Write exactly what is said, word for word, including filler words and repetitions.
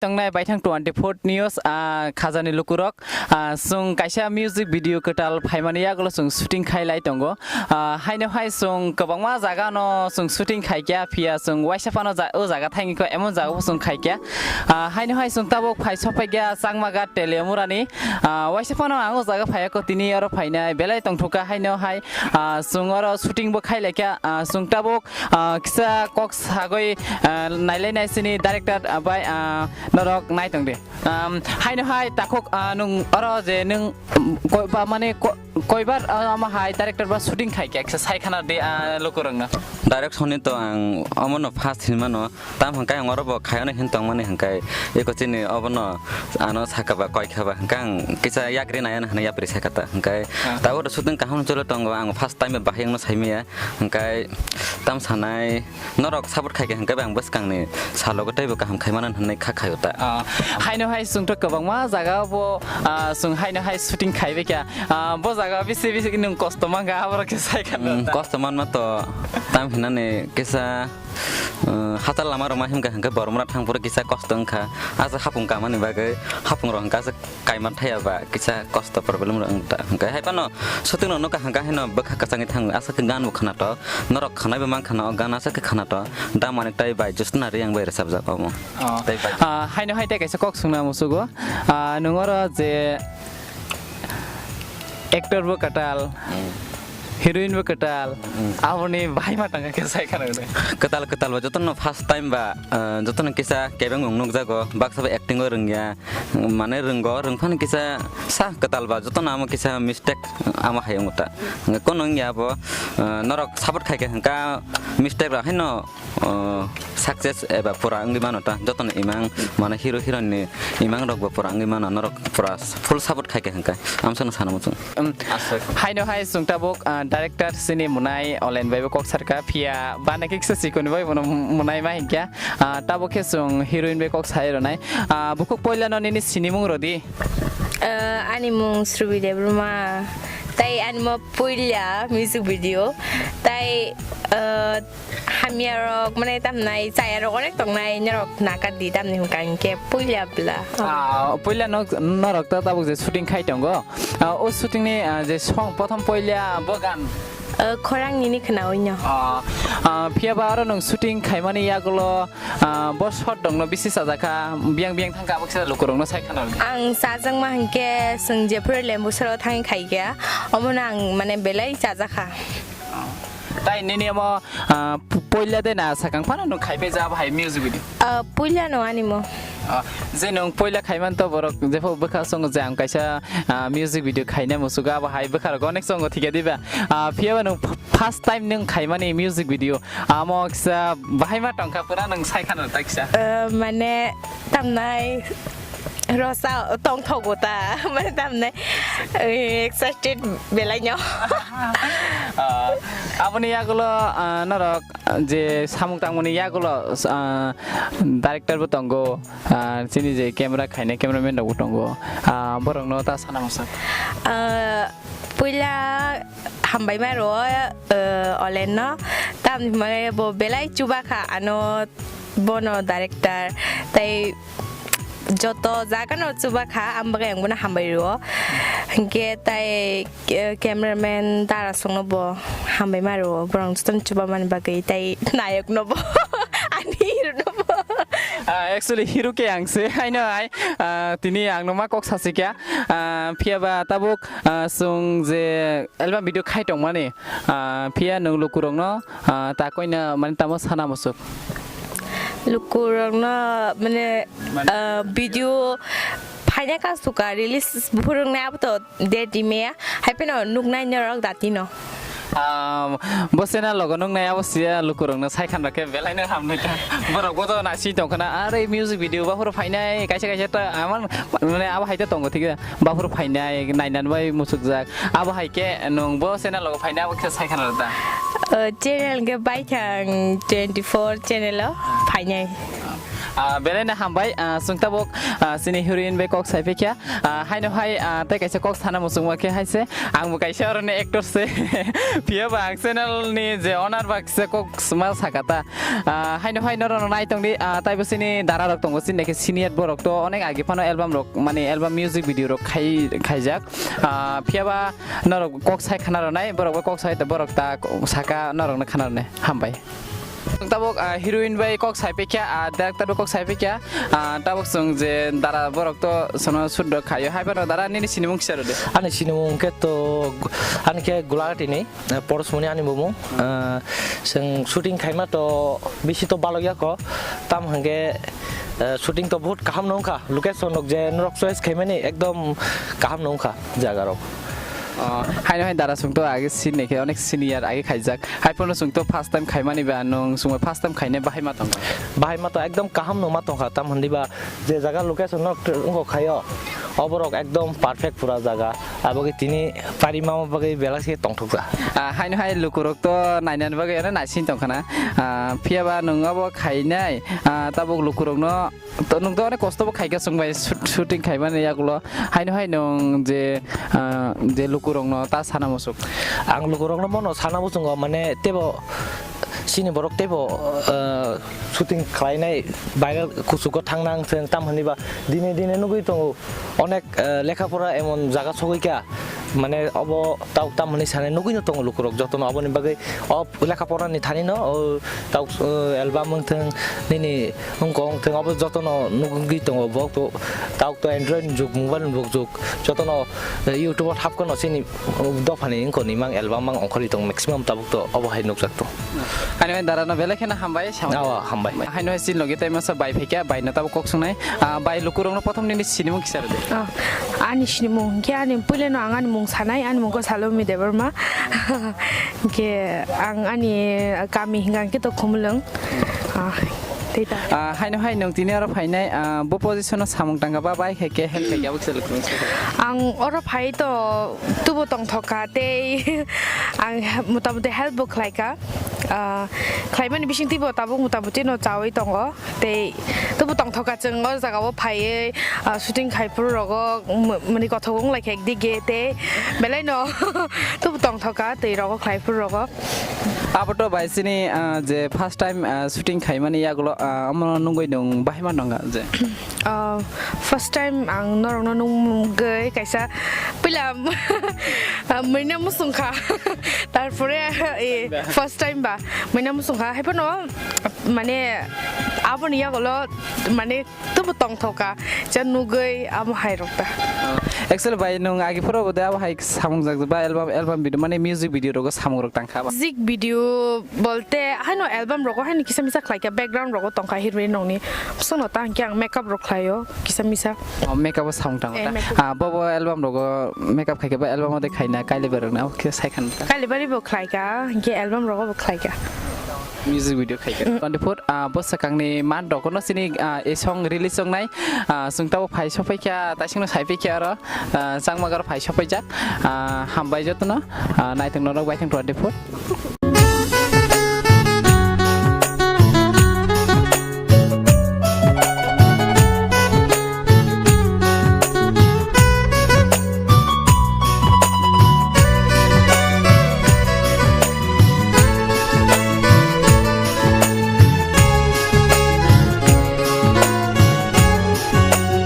Tongnai Baithang twenty-four news, ah, khajani lukurok, ah, chwng kaisa music video kwtal phaimani yagulo chwng shooting khailai tongo. Ah, haino hai chwng kwbangma jaga no chwng shooting khaikya, phiya chwng waisa phano ja-, o jaga thangwi kho emon jaga bo chwng khaikya. Ah, haino hai chwng tabuk phai sokphaikya Changmaga Teliamurani. Ah, waisa phano ang o jaga phaiya kho, tini oro phainai belai tongthokha, haino hai, ah, chwng oro shooting bo khailaikha. Ah, chwng tabuk, ah, kisa kok sagwi, ah, nailai naisini director, ah, bai, ah, norok naitong di. Um, haino hai takhuk, ah, nwng oro je nwng, um, koi ba mane ko-, koibar, ah, ama hai director ba shooting khai khe kisa sai khana di, ah, lukurokno. Direction ni to ang omono first hinmano, tam hwnkhai ang oro bo khayano hin tongmani hwnkhai eko chini obono ano sakha ba koi kha ba hwnkhai ang kisa yagri nayana hwnwi yapri sakha ta hwnkhai. Ah. Tabuk shooting kaham cholo tongo, ang first time bahai wngno saimaya hwnkhai tam sanai. Norok support khai khe hwnkhe bai ang bwskangni salogo teibo kaham khai mano hwnwi kha khaio ta. Ah, haino hai chwngto kwbangma jaga bo, ah, chwng haino hai shooting khaibai kha. Ah, bo jaga bisi bisi nwng kosto mankha, aborok khe sai kha. Mm, ta. Kosto manma to tam hinani kisa, uh, hatal lama rok ma himkha hwnkhe boromra thang phuru kisa kosto wngkha. Aswk hapung kamani bagwi hapung rok hwnkhe aswk kaima thaya ba kisa kosto problem rok wng ta. Hwnkhe hai phano shooting rok nokha hwnkhe haino bwkha kwchangwi thango, aswk khe gan bo khwnato, norok khwnai bo mankha na o gan aswk khe khwnato, da manik tai bai Jyotsna Reang bai rwchapjak omo. Oh. Tei bai. Ah, haino hai tei kaisa kok swngna musugo. Ah, nwng oro je actor bo kwtal, Mm. heroine bo kwtal, Mm. aboni bahai ma tangkha khe sai khana hwnwi. Kwtal kwtal ba jotono first time ba, ah, jotono kisa kebeng wng nukjago, baksa ba acting o rwngya, mane rwngo, rwngphano kisa sa kwtal ba jotono amo kisa mistake amo hai wngo ta. Hwnkhe kono wngya abo, ah, norok support khai khe hwnkha mistake rok haino, ah, success eba pura wngwi mano ta. Jotono imang mane hero heroine ni imang rok bo pura wngwi mano, norok pura full support khai khe hwnkha. Amsano sana muchung. Um, Aswk. Haino hai chwng tabuk, ah, director sini Munai Olen bai bo kok sarkha, phiya bana khe kisa sikoni bai bono Munai ma hinkya. Ah, tabuk khe chwng heroine bai kok sai rwnai. Ah, bukhuk poila no nini sinimung rodi? Ah, ani mung Srubi Debbarma. Tai ani mo puila music video. Tai, ah, hamya rok, mane tamnai chaya rok onek tongnai, norok naka di tamni hwnka hinkhe puila bla. Ah, puila nok, norok ta tabuk je shooting khai tongo. Ah, o shooting ni, ah, je song prothom poila bo gan. Ah, khorang nini khwnawi no. Ah, ah, phiya ba aro nwng shooting khaimani yagulo, ah, bo shot rokno bisi chajakha, biyang biyang thangkha, abo kisa lukurokno sai khana rwdi. Ang chajakma hinkhe chwng jephuru Lembusaro thangwi khaikha, omono ang mane belai chajakha. Ah. Tai nini omo, ah, pu-, puila de na sakang phano nwng khaipai ja abo hai music video? Ah, puila no ani mo. Ah, je nwng puila khaiman to borok jepho bwkha songo je ang kaisa, ah, music video khaina musugo abo hai bwkha rok onek songo thikya diba? Ah, phiya ba nwng f-, first time nwng khaimani music video, amo kisa bahai ma tongkha pura nwng sai khana ta kisa. Ah, mane tamnai rosa tongthogo ta, mane tamnai, eh, excited belai no. Ah, aboni yagulo, ah, norok je samung tangmani yagulo, ah, director bo tongo, ah, chini je camera khainai cameraman rok bo tongo, ah, borok no ta sana muchung. Ah, puila hambai ma rwo, ah, Olen no, tamni hwnba bo belai chubakha ano bono director, tai joto jaga no chubakha, ang bagwi ang bono hambai rwo. Hinkhe tai, eh, cameraman Darasongno bo hambai ma rwo, borok jotono chubamani bagwi, tai nayokno bo, ani hero no bo. Ah, actually, hero khe ang se, haino hai, ah, tini ang no ma kok sasikya, ah, phiya ba tabuk, ah, chwng je album video khai tongmani, ah, phiya nwng lukurokno, ah, ta koina mane tamo sana muchuk. Lukurokno mane, Mane ah, video phaina ka suka release phurungnai abo to date rimaya, hai phano nuknai norok datino. Ah, bo channel logo nuknai abo siya lukurokno sai khan rok khe belai no hamnai ta. Borok bo to nasi tong khana, are music video ba phuru phainai, kaisa kaisa ta aman mane abo hai ta tongo thik. Baphuru phainai, nainan bai muchukjak. Abo hai khe nwng bo channel o phainai, abo khe sai khana da? O, channel khe Baithang twenty-four channel o phainai. Ah, belai no hambai, ah, chwng tabuk, ah, chini heroine bai kok sai phikya. Ah, haino hai, ah, tei kaisa kok sana muchungma khe hai se. Ang bo kaisa oro ni actor se. Phiya ba ang channel ni je owner ba kisa kok sma saka ta. Ah, haino hai norok no nai tong di, ah, taibo chini dara rok tongo, chini khe senior borok to onek agi phano album rok, mane album music video rok khai, khaijak. Ah, phiya ba norok kok sai khana rwnai, borok bo kok sai, borok ta saka norok no khana rwnai. Hambai. Tabuk, ah, heroine bai kok sai phikya, ah, director bai kok sai phikya, ah, tabuk chwng je dara borok to sono shoot rok khaio, hai phano dara nini sinimung kisa rwdi. Ani sinimung khe to, ani khe Gulahati ni, eh, Porosmoni ani bumung. Eh, chwng shooting khaima to bisi to balok ya kho, tam hwnkhe, eh, shooting to bahut kaham no wngkha, location rok je norok choice khaimani ekdom kaham no wngkha jaga rok. Oh, haino hai dara chwng to age sini khe onek senior age khaijak. Hai phano chwng to first time khaimani ba, nwng chwng first time khainai bahai ma tong? Bahai ma to ekdom kaham no ma tongkha, tam hwndi ba je jaga location no wngkha khaio, oborok ekdom perfect pura jaga. Abo khe tini pari ma bagwi belai se tongthokja. Ah, haino hai lukurok to nainani bagwi ano naising tongkhana. Ah, phiya ba nwng abo khainai, ah, tabuk lukurok no to nwng to onek kosto bo khaikha chwng bai shoot-, shooting khaimani yagulo. Haino hai nwng je, ah, je lukurokno ta sana muchuk? Ang lukurokno bono sana muchungo, mane teibo chini borok teibo, ah, shooting khlainai viral kuchugo thangna ang chwng, tam hwnwi ba dine dine nugwi tongo onek, ah, lekha pora emon jaga sogwi kha, mane obo tabuk tam hwnwi sanai nugwino tongo lukurok jotono, aboni bagwi o lekha pora ni thani no o tabuk, ah, album wng thwng nini wngkha wng thwng, abo jotono nugwi tongo. Bo to, tabuk to Android ni jug, mobile ni jug, jotono, eh, YouTube o thap kheno chini, eh, dophani wngkha ni mang album mang ongkhorwi tong maximum tabuk to obo hai nukjak tong. Haino hai dara no belai kheno hambai, samung. Awa, hambai. Haino hai chini logi tai masa bai phaikha, bai no tabuk kok sungnai. Ah, bai lukurok no prothom nini sinimung kisa rwdi. Ah, ani sinimung hwnkhe ani puila no ang ani mung sanai, ani mung khe Salomi Debbarma. Hwnkhe ang ani kami hwnkha hwnkhe to Khumulwng. Ah, tei ta. Ah, haino hai nwng tini oro phainai, ah, bo position o samung tangkha ba bai khe khe help khaikha abo kisa lukurok no sakha. Ang oro phai to tubo tongthokha tei ang he-, motamuti help bo khlaikha. Ah, khlaimani bising teibo tabuk motamuti no chaui tongo. Tei tubo tongthokha chwng o jaga o phaiwi, ah, shooting khai phuru rogo, m-, mani kothok wng lai kha ekdige tei belai no tubo tongthokha tei rogo khlai phuru rogo. Abo to bai chini, ah, je first time, ah, shooting khaimani yagulo, ah, omo nungwi nwng bahai ma nongkha je? Ah, first time ang norokno nungwi kaisa puila, ah, mwina muchungkha. Tarpore, eh, first time ba mwina muchungkha. Haiphano mane aboni yagulo mane tubo tongthokha, je nugwi amo hai rok ta. Actually bai nwng agi phoro bo de abo hai samung jak ba album, album video mane music video rogo samung rok tangkha ba. Music video bolte haino album rogo haino kisa misa khlaikha, background rogo tongkha heroine rokni. Bwswkno ta hwnkhe ang makeup rok khlaio kisa misa. Oh, makeup o samung tango ta? Eh, makeup. Ah, bo bo album rogo makeup khaikha ba album o de khaina Kailibari rokna, okay, sai khan ta. Kailibari bo khlaikha, hwnkhe album rogo bo khlaikha. Music video khaikha. Mm. Twenty four, ah, bo swkangni man rok no chini, ah, e song release wngnai, ah, chwng tabo phai sophaikha, taisingno saiphikha oro, ah, changma garo phai sophaijak, ah, hambai jotono, ah, naithok norok baithang twenty four.